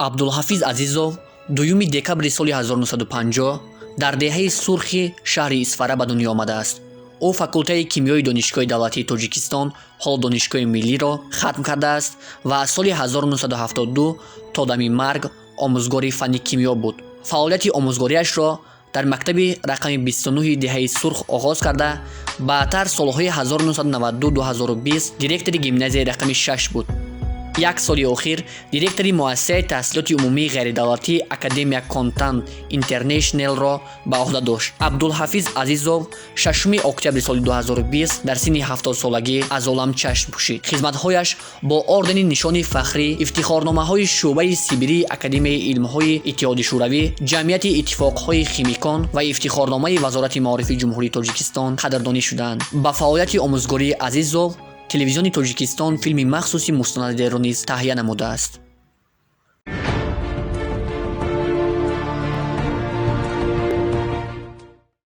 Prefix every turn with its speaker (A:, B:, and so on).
A: Абдулҳафиз Азизов 2 декабри соли 1950 дар деҳаи Сурхи шаҳри Исфара ба дунё омадааст. Ӯ факултаи кимиёи Донишгоҳи давлатии Тоҷикистон, ҳоло Донишгоҳи миллиро, хатм кардааст ва аз соли 1972 то дами марг омӯзгори фанни кимиё буд. Фаъолияти омӯзгориашро дар мактаби рақами 29 деҳаи Сурх оғоз карда, баъдтар солҳои 1992-2020 директори гимназияи рақами 6 буд. Як соли охир директори муассисаи таҳсилоти умумии ғайридавлатии «Академия Контант Интернешнелро ба ӯҳда дошт. Абдулҳафиз Азизов 6 октябри соли 2020 дар синни 70-солагӣ аз олам чашм пӯшид. Хизматҳояш бо ордени Нишони фахрӣ, ифтихорномаҳои Шӯъбаи Сибирии Академияи илмҳои Иттиҳоди Шӯравӣ, Ҷамъияти иттифоқҳои химикон ва ифтихорномаи Вазорати маорифи Ҷумҳурии Тоҷикистон қадрдонӣ шуданд. Ба фаъолияти омӯзгории Азизов Телевизиони Тоҷикистон филми махсуси мустанадеро низ таҳия намудааст.